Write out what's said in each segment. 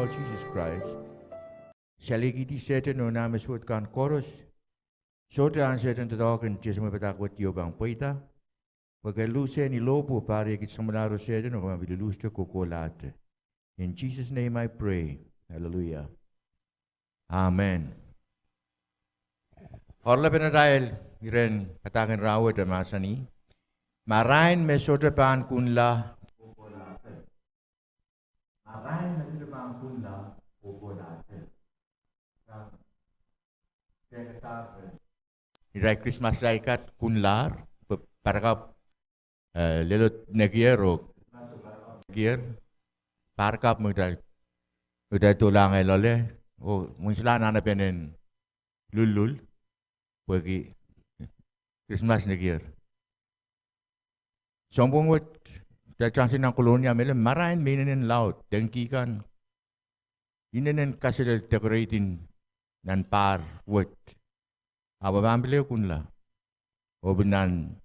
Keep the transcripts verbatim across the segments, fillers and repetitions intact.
Sises Krais, salihkihdi Sehdan oh nah me suwed kan koaros. Sohte ahn Sehdan doadoahk en tiesemwe padahk wet ieu pahn pweida. Pwe ke luhsehn lohpwuo, pahriekid samwalahro Sehdan oh ke pahn pil luluhste kohkohlahte. In Jesus' name I pray. Hallelujah. Amen. Oaralap en atail iren padahk en rahnwet e mahsanih: Marain me sohte pahn kunla. Marain me sohte pahn kunla kohkohlahte. Irail Krismas irail kat kunlahr, pwe pahr kapw, eh, lelot nekier oh, nekier, pahr kapw me kitail, kitail dohlahng loale, oh mwein solahr anahnepen en lullul, pwehki Krismas nekier. Sounpwong wet, kitail tangsin nan Kolonia, mehlel marain me inenen laud, dengki kan, inenen kaselel decorating nan pahr wet. Ahpw e pahn pil kunla. Oh pil nan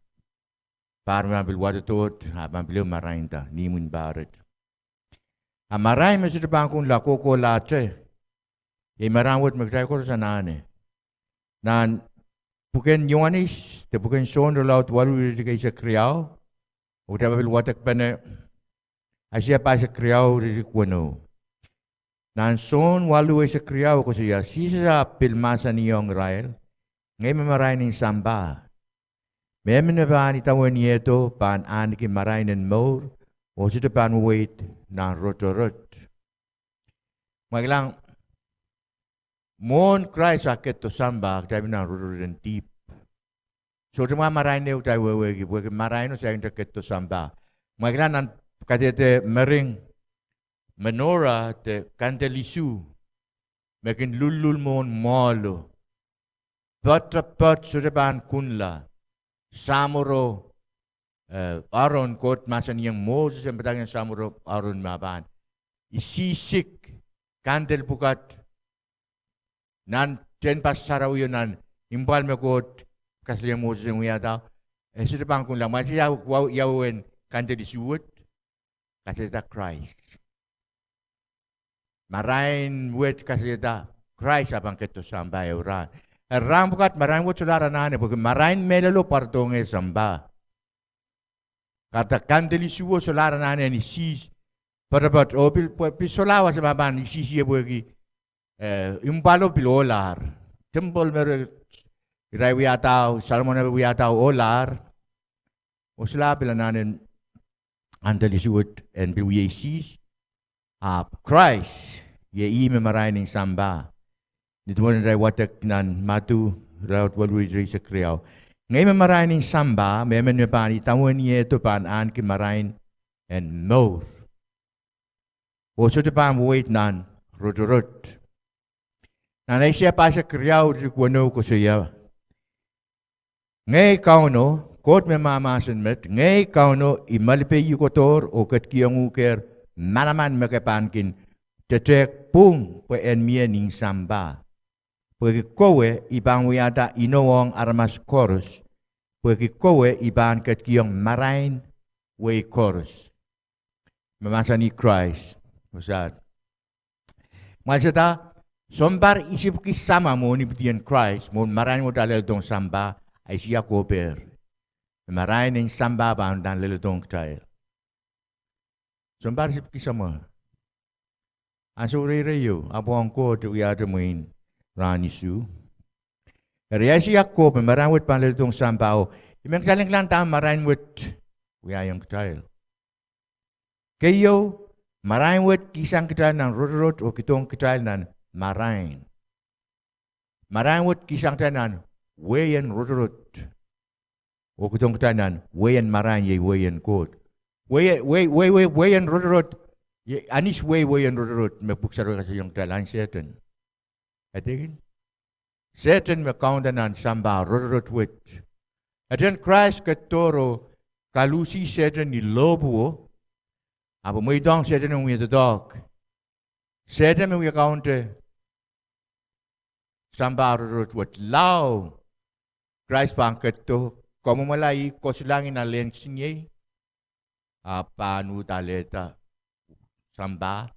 pahr me pahn pil wadodohte, ahpw pahn pil marainda ni imwin pahret. A marain me sohte pahn kunla kohkohlahte. Iei marain wet me kitail koaros anahne. Nan pwuken Ioanes, de pwuken Sohn irelaud waluh iretikitik eisek riau, oh kitail pahn pil wadekpene Aiseia pahisek riau iretikitik weneu. Nan Sohn waluh eisek riau e koasoia, Sises ahpw pil mahsanihong irail, Ngehi me marain en sampah. Mehmen me pahn idawehniehdo pahn ahneki marain en mour, oh sohte pahn weweid nan rotorot. Mwail kilang, mwohn Krais ah ketido sampah, kitail pil nan rotorot en dihp. Sohte mwahu marain ehu kitail wehwehki, pwehki maraino saikinte ketido sampah. Mwail kilang nan kadehde mering, menorah de kandel isuh, me kin lullul mwohn mwohlo. Poatopoat sohte pahn kunla. Samworo, eh, Aaron, Koht mahsanihong Moses en padahkihong samworo Aaron me pahn isihsik kandel pwukat nan tehnpas sarawio nan impwal me Koht kasalehiong Moses en wiahda, e sohte pahn kunla. Mwail sehse ia, ia wehwehn kandel isuh wet? Kasalehda Krais. Marain wet kasalehda Krais ah pahn ketido sampah ehu rahn. Eri rahn pwukat marain wet solahr anahne, pwehki marain mehlelo pwarodohng sampah. Kahrehda kandel isuh solahr anahne en isihs, poatopoat, oh pil, pil solahr wasa me pahn isihsie pwehki, eh, impwalo pil ohlahr. Temple me re, irail wiahda, Solomon e wiahda ohlahr. Oh solahr pil anahne en kandel isuh wet en pil wie isihs. Ahpw Krais, iei ih me marain en sampah. Ni duwen irail wadek nan Madiu irelaud waluh iretikitik eisek riau, Ngehi me marain en sampah, mehmen me pahn idawehniehdo pahn ahneki marain en mour, oh sohte pahn weweid nan rotorot. Nan Aiseia pahisek riau iretikitik weneu koasoia, Ngehi Kauno, Koht me mahmahsen met, Ngehi Kauno, I malipe ih kohdohr oh ketikihong uhkehr manaman me ke pahn kin tetehk pwung pwe en mie nin sampah. Pwehki kowe I pahn wiahda inou ong aramas koaros, pwehki kowe I pahn ketikihong marain wehi koaros. Me mahsanih Krais, oh sahd. Mwail sehse, sounpar isipwki samwa mwohn ipwidien Krais, mwohn marain wet ah leledohng sampah, Aiseia kohpehr, me marain en sampah pahn uhdahn leledohng kitail. Sounpar isipwki samwa. Ansou reirei ieu, ahpw ong Koht wiahte mwein rahn isuh. Eri Aiseia kohp me marain wet pahn leledohng sampah oh, I men kitail en kilang dahme marain wet wiahiong kitail. Keieu, marain wet kihsang kitail nan rotorot oh kihdohng kitail nan marain. Marain wet kihsang kitail nan wehin rotorot oh kihdohng kitail nan wehin marain, iei wehin Koht. Wehi, wehi, wehi, wehi, wehin rotorot, iei ahnisi wehi, wehin rotorot me Pwuhk Sarawi kasalehiong kitail, ahn Sehdan. Kaidehkin? Sehdan me kaunda nan sampah rotorot wet. Eden Krais ketido oh kaluhsih Sehdan ni lohpwuo, ahpw mweidohng Sehdan en wie doadoahk. Sehdan me wie kaunte sampah rotorot wet lao, Krais pahn ketido, kamwomwala ih, kosihlahng ih nan lehn singei, ahpw pahn uhd alehda sampah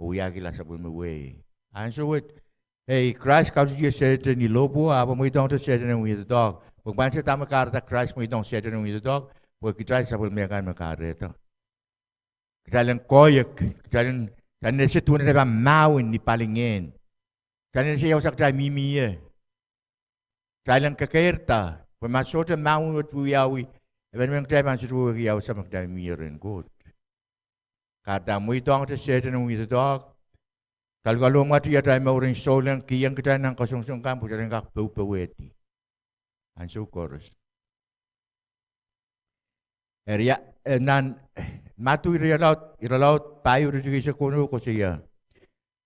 oh wiahkihla sapwellime wehi. Ansou wet, ei, Krais kaluhsih Sehdan ni lohpwuo, ahpw mweidohngete Sehdan en wie doadoahk. Pwe pahn se dahme kahrehda Krais mweidohng Sehdan en wie doadoahk? Pwe kitail sapwellime kan me kahrehda. Kitail en koahiek, kitail en, kitail en ese duwen atail pahn mahwen ni palingehn. Kitail en ese ia wasa kitail mihmi ie. Kitail en kekeirda, pwe ma sohte mahwen wet wiawi, emenemen kitail pahn sohte wehwehki ia wasa me kitail mihmi ie rehn Koht. Kahrehda mweidohngete Sehdan en wie doadoahk, kalukaluhmwahte atail mour en souleng, kihong kitail nan kasongosong kan pwe kitail en kak powehdi ansou koaros. Eri, eh, nan Madiu irelaud, irelaud pahieu iretikitik eisek weneu koasoia,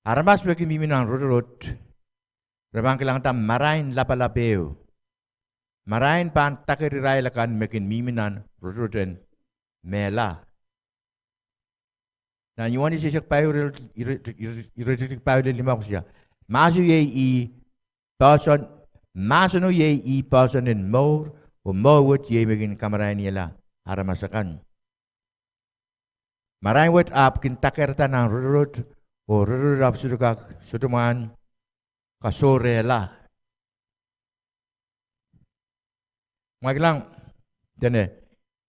aramas me kin mihmi nan rotorot, re pahn kilangada marain lapalap ehu. Marain pahn daker irail akan me kin mihmi nan rotorot en mehla. Nan Ioanis eisek pahieu, ire, ire, ire, iretikitik pahieu lel limau koasoia, mahso iei ih poahsoan, mahseno iei ih poahsoan en mour, oh mour wet iei me kin kamarainehiala aramas akan. Marain wet ahpw kin dakerda nan rotorot, oh rotorot ahpw sohte kak, sohte mwahn kasohrehla. Ma kilang, dene,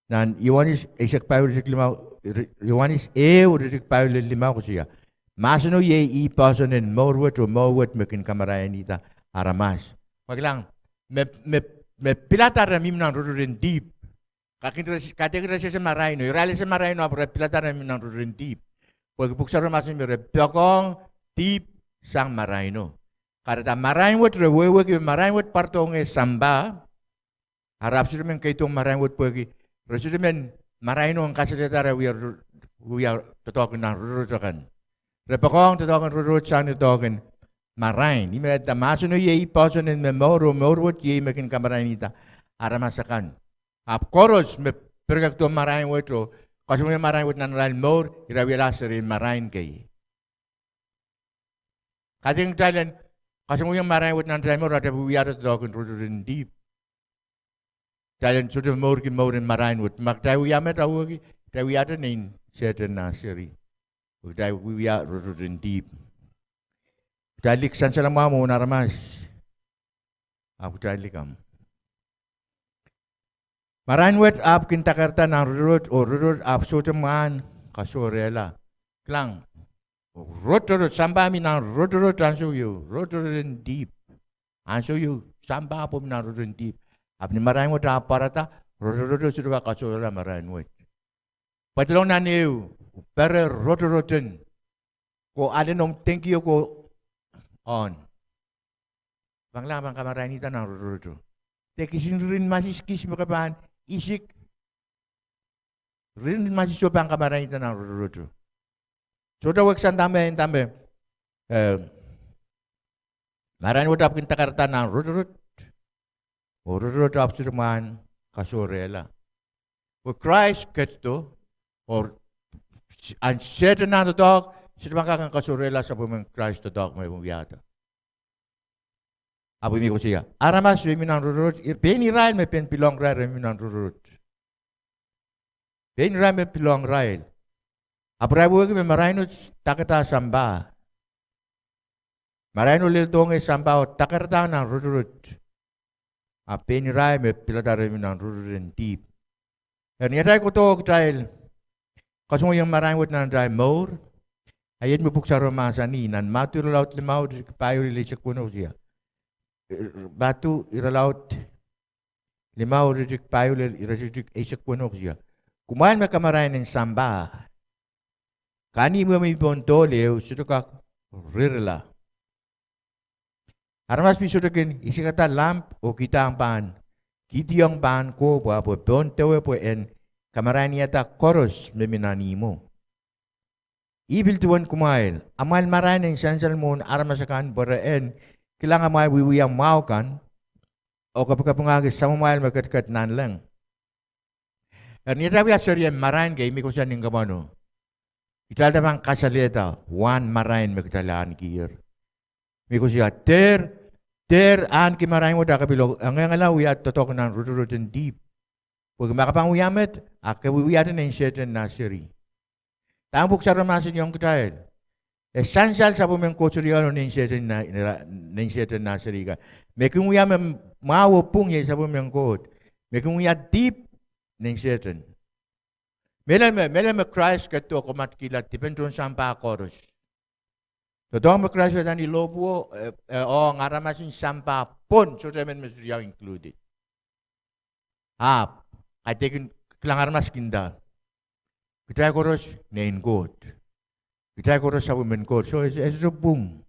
nan Ioanis eisek pahieu iretikitik limau, ire, Ioanis ehu iretikitik pahieu lel limau koasoia, mahseno iei ih poahsoan en mour wet, oh mour wet me kin kamarainihda aramas. Ma kilang, me, me, me pilada re mihmi nan rotorot en dihp. Kaidehn re, kaidehn re sehse maraino, irail ese maraino ahpw re pilada re mihmi nan rotorot en dihp. Pwehki pwuhk sarawio mahsanih me re poakohng dihp sang maraino. Kahrehda marain wet, re wehwehki me marain wet pwarodohng sampah, a re ahpw sohte men keidohng marain wet pwehki re sohte men, maraino en kasalehda re wia, wia doadoahk nan rotorot akan. Re poakohng doadoahk en rotorot sang doadoahk en marain. Ih me kahrehda mahseno iei ih poahsoan en me mour, oh mour wet iei me kin kamarainihda aramas akan. Ahpw koaros me pirekekdo marain wet oh kasamwoiong marain wet nan arail mour, irail wialahr serien marain kei. Kaidehn kitail en kasamwoiong marain wet nan atail mour, a kitail wiahte doadoahk en rotorot en dihp. Kitail en sohte mourki mour en marain wet. Ma kitail wia met, a wehwehki kitail wiahte nein Sehdan nan seri. Pwe kitail wiewia rotorot en dihp. Kitail lik sansalamwahu mwohn aramas, ahpw kitail likamw. Marain wet ahpw kin dakerda nan rotorot, oh rotorot ahpw sohte mwahn kasohrehla. Kilang, rotorot, sampah me nan rotorot ansou ieu, rotorot en dihp. Ansou ieu sampah pwe mi nan rotorot en dihp. Ahpw ni marain wet ahpw pwarada, rotorot sohte kak kasohrehla marain wet. Pwe delong nan ehu, pere rotoroten, ko ale noumw dengki ko ohn. Pahn kilang, pahn kamarainihda nan rotoroto. De kisin ririn masiskis me ke pahn isik, ririn masiso pahn kamarainihda nan rotoroto. Sohte wehk sang dahme, dahme, eh, marain wet ahpw kin dakerda nan rotorot, oh rotorot ahpw sohte mwahn kasohrehla. Pwe Krais ketido, oh ahn Sehdan nan doadoahk sohte pahn kak en kasohrehla sapwellimen Krais doadoahk me wiahda. Ahpw mie koasoia, aramas me mi nan rotorot, pein irail me pein pilohng irail re mi nan rotorot. Pein irail me pilohng irail. Ahpw irail wehwehki me maraino dakerda sampah. Maraino leledohng sampah oh dakerda nan rotorot. Ahpw pein irail me pilada re mi nan rotorot en dihp. Eri ni atail kohdo kitail kasamwoiong marain wet nan atail mour, a iet me pwuhk sarawio mahsanih nan Madiu irelaud limau iretikitik pahieu lel eisek weneu koasoia. Madiu irelaud limau iretikitik pahieu lel iretikitik eisek weneu koasoia, kumwail me kamarain en sampah, kahnimw me mi pohn dohl ehu sohte kak ririla. Aramas pil sohte kin isikada lamp oh kihdahng pahn, kihdiong pahn kohpwa pwe pohn dewe pwe en kamarainihada koaros me mi nan ihmwo. Ih pil duwen kumwail, amwail marain en sansal mwohn aramas akan pwe re en kilang amwail wiewia mwahu kan, oh kapikapingahki samamwail me ketiket nanleng. Eri ni atail wia serien marain kei, mie koasoia ni kamwano, kitail pahn kasalehda wahn marain me kitail ahnekier. Mie koasoia dehr, dehr ahneki marain wet a ke pil engengla wia doadoahk nan rotorot en dihp. Pwehki ma ke pahn wia met, a ke wiwiahte nein Sehdan nah seri. Dahme Pwuhk Sarawi mahsanihong kitail? E sansal sapwellimen Koht seri kan oh nein Sehdan nah, nein Sehdan nah seri kan. Me kin wia me mwahu oh pwung iei sapwellimen Koht. Me kin wia dihp, nein Sehdan. Mehlel me, mehlel me Krais ketido kamwatkihla dipen tohn sampah koaros. Doadoahk me Krais wiahda ni lohpwuo, e, e ong aramasen sampah pwon, sohte emen me sohte included. Ahpw, kaidehkin kilang aramas kin nda, kitail koaros nein Koht. Kitail koaros sapwellimen Koht. So, e, e sohte pwung.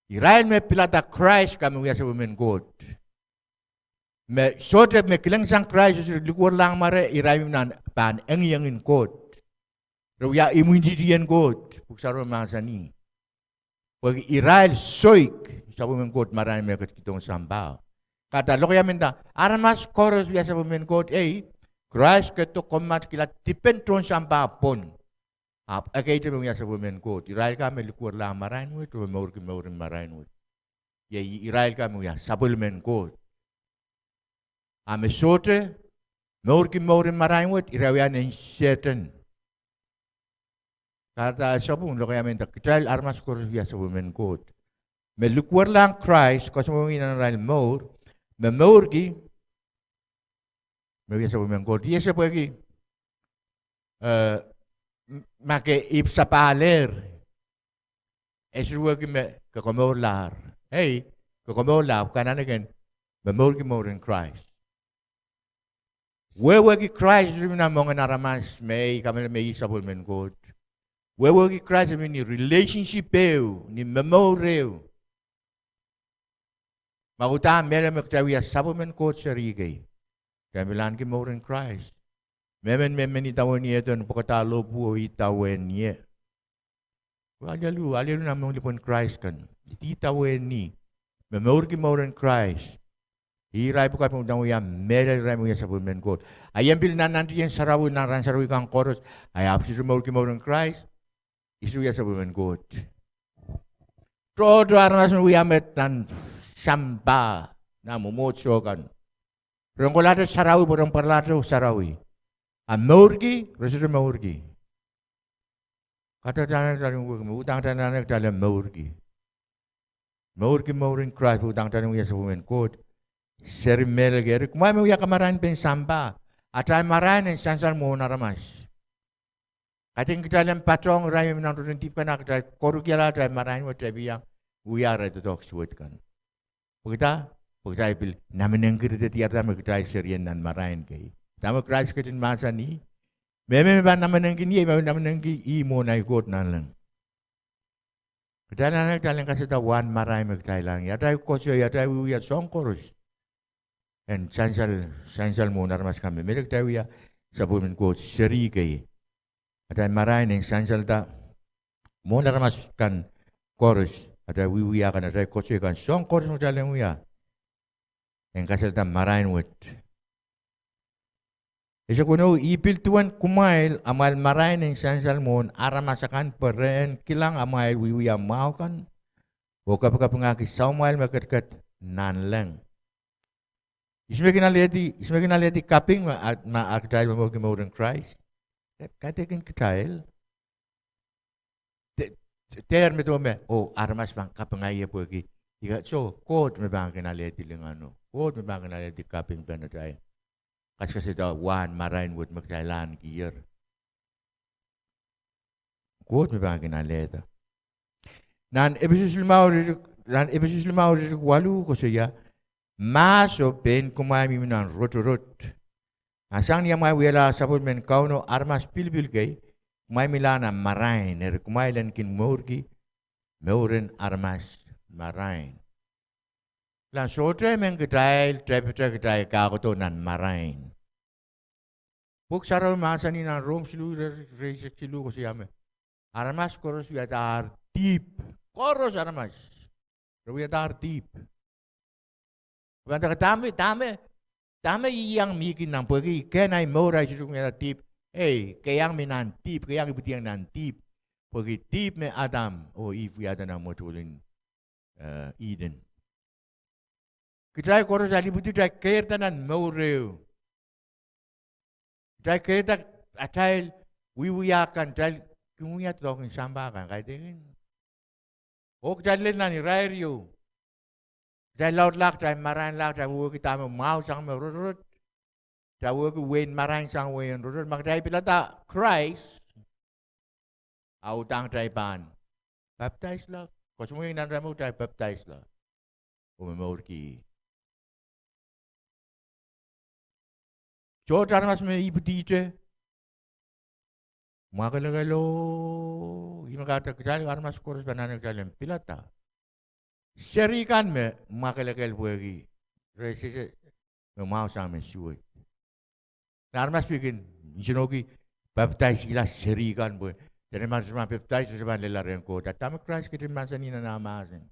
Irail me pilada Krais kan me wia sapwellimen Koht. Me sohte me kileng sang Krais oh sohte likwerlahng marain, irail me nan pahn engiengen Koht. Re wia imwintihtien Koht, Pwuhk Sarawi mahsanih. Pwehki irail soik sapwellimen Koht marain me ketikihdohng sampah. Kahrehda lokaia me nda, aramas koaros wia sapwellimen Koht, ei, Krais ketido kamwatkihla dipen tohn sampah pwon. Ahpw ekei te me wia sapwellimen Koht, irail kan me likwerlahng marain wet oh me mourki mouren marain wet. Iei irail kan me wia sapwellimen Koht. A me sohte mourki mouren marain wet, irail wia nein Sehdan. Kahrehda sapwung lokaia me nda kitail aramas koaros wia sapwellimen Koht. Me likwerlahng Krais, koasoanehdi nan arail mour, me mourki, me wia sapwellimen Koht. Iei ese pwehki, e, ma ke ipwsapahllehr, e sohte wehwehki me ke komourlahr. Ei, ke komourlahr, ke anahne ken me mourki mouren Krais. Wehwehki Krais sohte mi nan moangen aramas me e kamehlele me ih sapwellimen Koht. Wehwehki Krais e mi ni relationship ehu, ni momour ehu. Ma uhdahn mehlel me kitail wia sapwellimen Koht seri kei, kitail pil ahneki mouren Krais. Mehmen me men idawehn ie, e pwekada lohpwuo idawehn ie. Alialu, alialu nan mohngiong lipwen Krais kan. Idawehn ie, me mourki mouren Krais. Ih irail pwukat me uhdahn wia mehlel irail me wia sapwellimen Koht. A I en pil nannantihong sarawi nan rahn sarawi kan koaros, a e ahpw sohte mourki mouren Krais, e sohte wia sapwellimen Koht. Tohto aramas me wia met nan sampah, nan mwomwohdiso kan, ren kolahte sarawi pwe ren pwaralahte sarawi. A mourki, re sohte mourki. Kahrehda anahne kitail en wehwehki me uhdahn kitail anahne kitail en mourki. Mourki mouren Krais, pwe uhdahn kitail en wia sapwellimen Koht seri mehlel kei. Eri kumwail me wia kamarainpen sampah, atail marain en sansal mwohn aramas. Kaidehkin kitail en patohng irail me mi nan rotorot en dihp kan, a kitail koarukiala atail marain wet, kitail pil wia arail doadoahk suwed kan. Pwekida, pwe kitail pil namenengki, re diarada me kitail serien nan marain kei. Dahme Krais ketin mahsanih, mehmen me pahn namenengkin ie, me pahn namenengki ih mwohn ahi Koht nanleng. Kitail anahne kitail en kasalehda wahn marain me kitail ahneki. Atail koasoi, atail wiewia, soahng koaros en sansal, sansal mwohn aramas kan me mehlel kitail wia sapwellimen Koht seri kei. Atail marain en sansalda mwohn aramas kan koaros, atail wiewia kan, atail koasoi kan, soahng koaros me kitail en wia en kasalehda marain wet. Eisek weneu, ih pil duwen kumwail amwail marain en sansal mwohn aramas akan, pwe re en kilang amwail wiewia mwahu kan oh kapikapingahki samamwail me ketiket nanleng. Ihs me kin alehdi, ihs me kin alehdi kaping ma, ma kitail momourki mouren Krais? Kaidehkin kitail. De-, dehr medewe me, oh, aramas pahn kapinga ie pwehki, ih ka, soh, Koht me pahn kin alehdi lingano. Koht me pahn kin alehdi kapingpen atail kaskasada wahn marain wet me kitail ahnekier. Koht me pahn kin alehda. Nan Epesus limau iretikitik, nan Epesus limau iretikitik waluh koasoia, mahso pein kumwail mihmi nan rotorot. A sang ni amwail wialahr sapwellimen Kauno aramas pilipil kei, kumwail milahr nan marain, eri kumwail en kin mourki mouren aramas marain. Kilang, sohte men kitail tepte kitail kahkodo nan marain. Pwuhk Sarawi mahsanih nan Rom siluh, ire, ire eisek siluh koasoia me aramas koaros wiadahr dihp. Koaros aramas. Re wiadahr dihp. Pahn dake dahme, dahme, dahme I iang mihki nan, pwehki I kehn ahi mour ahi sohte kin wiahda dihp. Ei, ke iang mi nan dihp, ke iang ipwidiong nan dihp. Pwehki dihp me Adam oh Ihp wiahda nan mwetuwel en, eh, Ihden. Kitail koaros, kitail ipwidi, kitail keirda nan mour ehu. Kitail keirda atail wiewia kan, kitail kin wia doadoahk en sampah kan, kaidehn. Oh kitail lel nan irair ehu. Kitail laudla, kitail marainla, kitail wehwehki dahme mwahu sang me rotorot. Kitail wehwehki wehin marain sang wehin rotorot. Ma kitail pilada Krais, a udahn kitail pahn papdaisla. Koasoanehiong nan irair me kitail papdaisla oh momourki. Sohte aramas me ipwidihte. Mwakelekel o, ih me kahrehda kitail aramas koaros pahn anahne kitail en pilada seri kan me mwakelekel pwehki re sehse me mwahu sang me suwed. Nan aramas pil kin nsenohki papdaisihla seri kan pwe dene ma sohte pahn papdais, sohte pahn lella rehn Koht. A dahme Krais ketin mahsanih nan ah mahsen?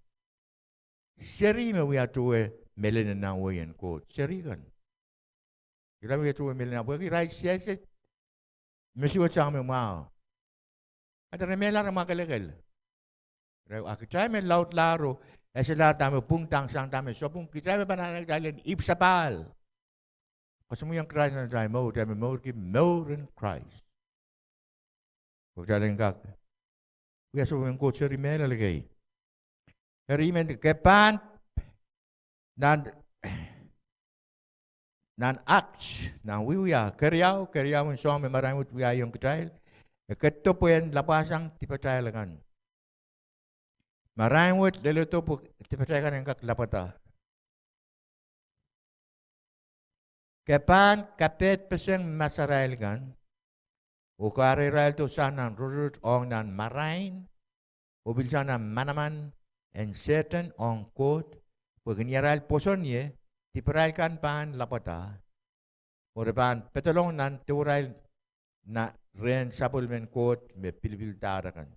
Seri me wia towe mehlel nan wehin Koht, seri kan. Ira me wia towe mehlel nan, pwehki irail sehse me suwed sang me mwahu. Kahrehda re mehla, re mwakelekel. Re, a kitail me laudlahr oh eselahr dahme pwung, dahme sang, dahme sapwung, kitail me pahn anahne kitail en ipwsapahl. Koasoanehiong Krais nan atail mour, kitail me mourki mouren Krais, pwe kitail en kak wia sapwellimen Koht seri mehlel kei. Eri I men, ke pahn, nan, nan Acts, nan Wiewia keriau, keriau en soahng me marain wet wiahiong kitail, e ketido pwehn lapwasang dipatail akan. Marain wet leledo pwe dipatail kan en kak lapwada. Ke pahn kapehdpeseng masarail kan, oh kahre irail do sang nan rotorot ong nan marain, oh pil sang nan manaman en Sehdan ong Koht, pwehki ni arail pwoson ie, diparail kan pahn lapwada, oh re pahn pedolong nan dewerail rehn sapwellimen Koht me pilipildahr akan.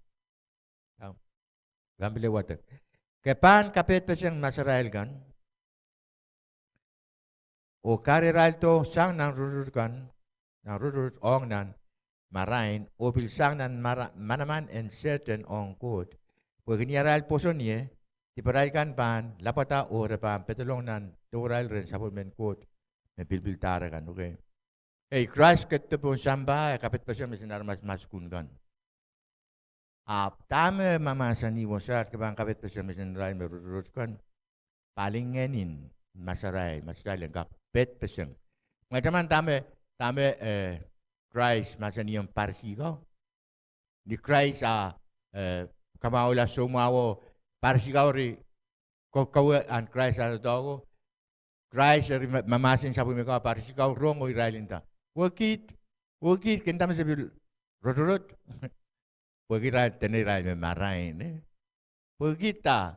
Ke pahn kapehdpeseng masarail kan, oh kahre irail do sang nan rotorot kan, nan rotorot ong nan marain, oh pil sang nan mara-, manaman en Sehdan ong Koht, pwehki ni arail pwoson ie, diparail kan pahn lapwada oh re pahn pedolong nan dewerail rehn sapwellimen Koht me pilipildahr akan. Okei. Ei, Krais ketido pohn sampah, e kapehdpeseng mesen aramas maskun kan. Ahpw dahme e mahmahsanih? Wasa ke pahn kapehdpeseng mesen irail me rotorot kan, palingenin masarail, masarail en kak pehdpeseng. Ngehi taman dahme, dahme, eh, Krais mahsanihong Parisi kau. Ni Krais a, eh, kamwahula soumwahu, Parisi kau eri ko-, kowe ahn Krais ah doadoahko. Krais eri ma-, mahmahsen sapwellime kau, Parisi kau rong oh irail nda, wekid, wekid, ke nda me se pil rotorot? Pwehki irail dene irail me marain, eh? Pwehki dah,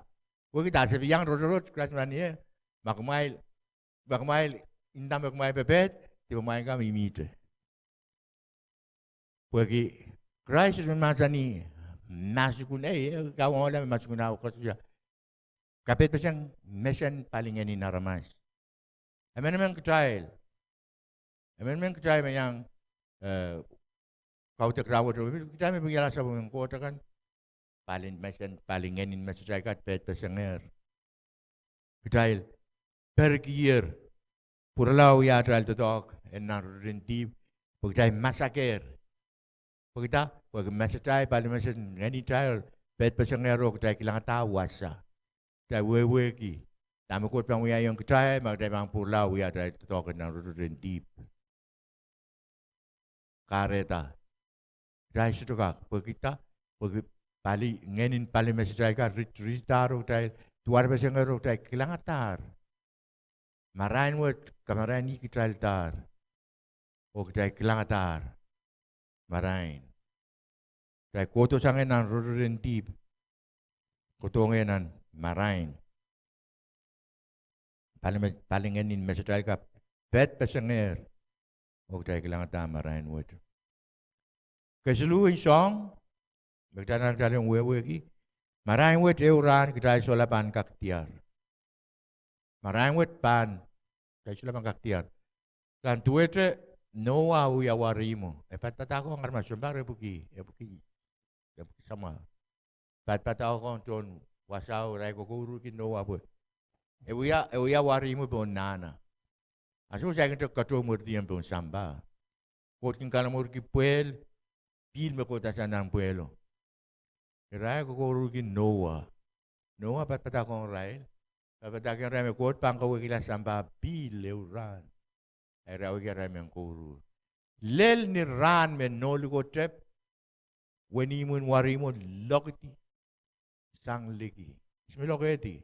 pwehki dah se pil iang rotorot? Krais mahsanih, ma kumwail, ma kumwail nda me kumwail pepehd, dipamwail kan mihmihte. Pwehki Krais me mahsanih, maskun, ei, eh, kawangala me maskun ah koasoia kapehdpeseng mesen palingenin aramas. Emenemen kitail, emenemen kitail me iang, eh, kaudok rahnwet, kitail me wiahla sapwellimen Koht akan, palin-, mesen palingenin mesetail kan pehdpesengehr. Kitail perekier, pwurala wia atail doadoahk en nan rotorot en dihp, pwe kitail masakehr. Pwehki dah? Pwehki mesetail, pali mesen ngenitail pehdpesengehr oh kitail kilangada wasa. Kitail wehwehki dahme Koht pahn wiahiong kitail ma kitail pahn pwurala wia atail doadoahk en nan rotorot en dihp. Kahrehda kitail sohte kak, pwehki dah? Pwehki palingenin pali mesetail kan rit-, ritidahr oh kitail duwarpesengehr oh kitail kilangadahr. Marain wet kamarainihkitaildahr oh kitail kilangadahr marain. Kitail kohdo sang nan rotorot en dihp, kohdohng nan marain. Pali me-, palingenin mesetail kan pehdpesengehr oh kitail kilangada marain wet. Kesiluhn soahng me kitail anahne kitail en wehwehki, marain wet ehu rahn kitail sohla pahn kak diar. Marain wet pahn, kitail solahr pahn kak diar. Pahn duwehte Noah wia warihmwo, e padapadahkiong aramas sounpar epwiki, epwiki, epwiki samwa. Padapadahkiong tohn wasao, irail kokouruhrki Noah pwe e wia, e wia warihmwo pohn nahna. Ansou saikinte kato mwurdi pohn sampah. Koht kin kalamwurki pwehl, pihl me kohda sang nan pwehlo. Irail kokouruhrki Noah. Noah padapadahkiong irail. Padapadahkiong irail me Koht pahn kawehkihla sampah pihl ehu rahn. Irail wehwehki arail mehn kouruhr. Lel ni rahn me nohliko tep, wenihmwen warihmwo lokedi sang liki. Ihs me lokehdi?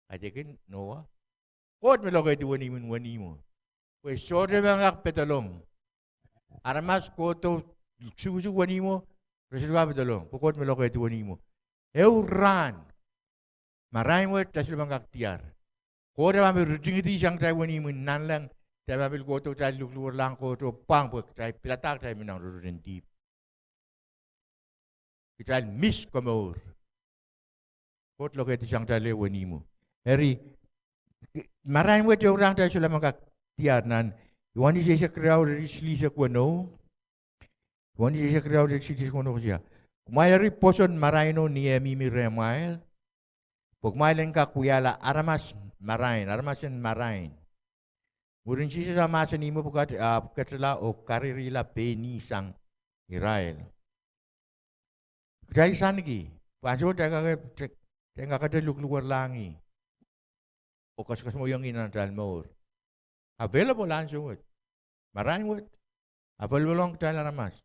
Kaidehkin Noah. Koht me lokehdi wenihmwen wenihmwo. Pwe sohte pahn kak pedolong. Aramas kohdo sukusuk wenihmwo, re sohte kak pedolong. Pwe Koht me lokehdi wenihmwo. Ehu rahn. Marain wet kitail solahr pahn kak diar. Koht e pahn pil ritingidi sang kitail wenihmw en nanleng, kitail pahn pil kohdo kitail luklukwerlahng Koht oh pwang pwe kitail pilada kitail mi nan rotorot en dihp. Kitail miss komour. Koht lokehdi sang kitail wenihmwo. Eri, marain wet ehu rahn kitail solahr pahn kak diar nan Ioanes eisek riau iretikitik silihsek weneu. Ioanes eisek riau iretikitik silihsek weneu koasoia, kumwail eri pwoson maraino ni eh mihmi rehmwail, pwe kumwail en kak wiahla aramas marain, aramas en marain. Mwurin Sises ah mahsanih mepwukat, ahpw ketila oh karirihla pein ih sang irail. Kitail isaniki, pwe ansou wet kitail kak, kitail kakete luklukwerlahng ih oh kasamwoiong ih nan atail mour. Available ansou wet. Marain wet. Available ong kitail aramas.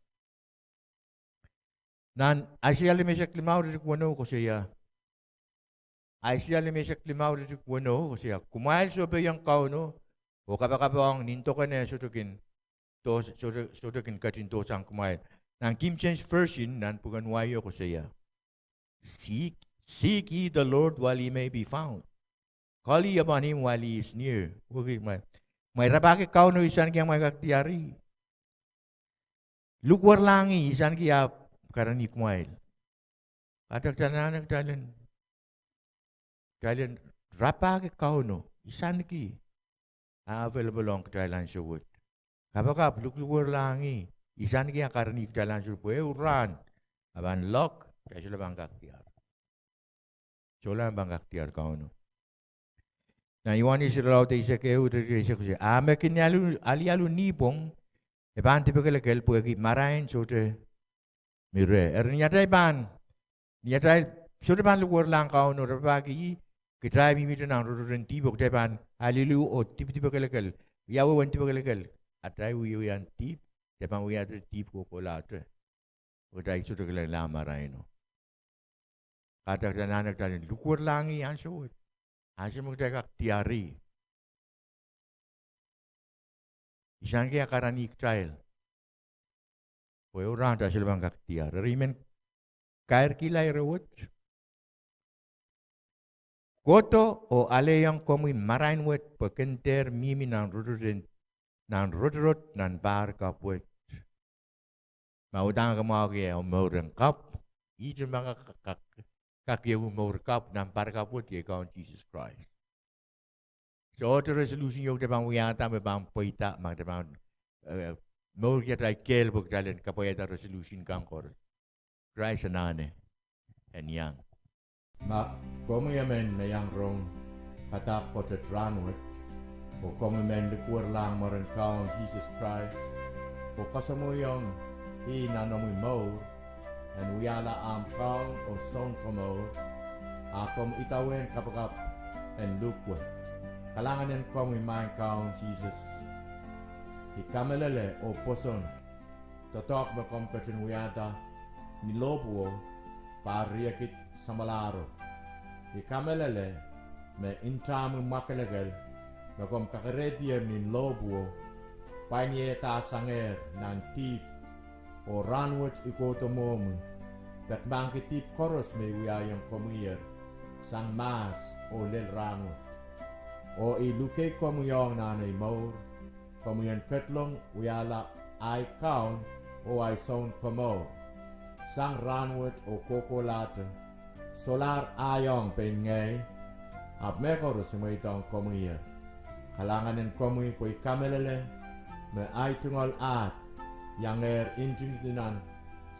Nan Aiseia limeisek limau iretikitik weneu koasoia. Aiseia limeisek limau iretikitik weneu koasoia, kumwail sohpeiong Kauno oh kapakap ong nin dok en eh sohte kin, sohte, sohte kin ketin dohsang kumwail. Nan King James Version, nan pwuken wai o koasoia, Seek, seek ye the Lord while he may be found. Call ye upon him while he is near. Kumwail rapahki Kauno isaniki amwail kak diar ih. Lukwurlahng ih isaniki ah karanih kumwail. Kahrehda kitail anahne kitail en, kitail en rapahki Kauno isaniki ah available ong kitail ansou wet. Kapakap, luklukwurlahng ih isaniki ah karanih kitail ansou wet, pwe ehu rahn e pahn lock, kitail solahr pahn kak diar. Solahr pahn kak diar Kauno. Nan Ioanes irelaud eisek ehu iretikitik eisek koasoia, a me kin alialu nipwong, e pahn dipekelekel pwehki marain sohte mi reh. Eri ni atail pahn, ni atail sohte pahn lukwurlahng Kauno, rapahki ih, kitail mihmihte nan rotorot en dihp oh kitail pahn alialu oh dipedipekelekel. Ia wehwehn dipekelekel? Atail wiewia nan dihp, kitail pahn wiahte dihp kohkohlahte. Kitail sohte kilangala maraino. Kahrehda kitail anahne kitail en lukwurlahng ih ansou wet, ansou me kitail kak diar ih. Isaniki ah karanih kitail, pwe ehu rahn kitail solahr pahn kak diar. Eri I men kairkihla ire wet. Kohdo oh alehiong komwi marain wet pwe ken dehr mihmi nan rotorot, nan pahr kapw wet. Ma udahn ke mwahuki omw mour en kapw, ihte pahn kak, kak, kak iang omw mour kapw nan pahr kapw wet, iei Kaun Sises Krais. Sohte resolution ieu kitail pahn wiahda me pahn pweida, ma kitail pahn, eh, mourki atail kehl pwe kitail en kapwaiada resolution kan koaros. Krais anahne en iang. Ma komwi emen me iang rong padahk pwoatet rahnwet, oh komwi men lukwurlahng mwaren Kaun Sises Krais, oh kasamwoiong ih nan omwi mour en wiahla ahmw Kaun oh Sounkomour, a komw idawehn kapakap en luhk wet. Kalahngan en komwi, Maing Kaun Sises. I kamehlele oh pwoson doadoahk me komw ketin wiahda ni lohpwuo, pahr riekid samwalahro. I kamehlele me ntahmwi mwakelekel me komw kakerehdi ni lohpwuo, pwain iehda sangehr nan dihp, oh rahnwet I kohdo mwohmwi, peki mahkki dihp koaros me I wiahiong komwiher sang mahs oh lel rahnwet. Oh I luke komwi ong nan ei mour, komwi en ketlong wiahla ahi Kaun oh ahi Sounkomour. Sang rahnwet oh kohkohlahte, solahr ahi ong pein ngehi, Ahpw mehkoaros I mweidohng komwi, kalahngan en komwi pwe I kamehlele me ahi tungoal ahd iangehr ntingdi nan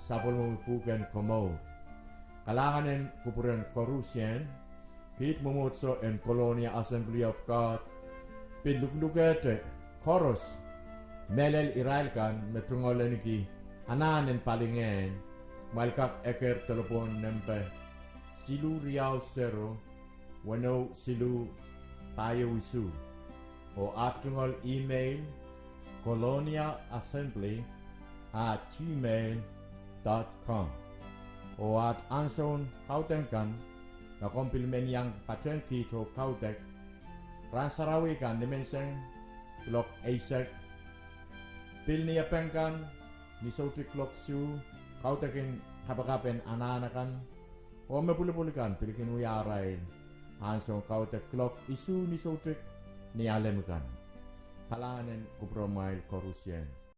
sapwellimomwi pwuhken komour. Kalahngan en kupwuren koarusie, kiht mwomwohdiso en Colonia Assembly of God pil luhlukehte koaros mehlel irail kan me tungoal ahneki anahn en palingehn, kumwail kak eker delepwohn nempe siluh riau sero, weneu siluh, pahieu isuh. Oh aht tungoal email, colonia assembly at gmail dot com. Oh aht ansoun kaudok kan, ma komw pil men iang patehng kiht oh kaudok, rahn sarawi kan nimenseng kuloak eisek, pil Niepeng kan ni soutik kuloak isuh, kaudok en kapakap en anahn akan, oh me pwulopwul kan pil kin wia arail ansoun kaudok kuloak isuh ni soutik Nialem kan. Kalahngan en kupwuramwail koarusie.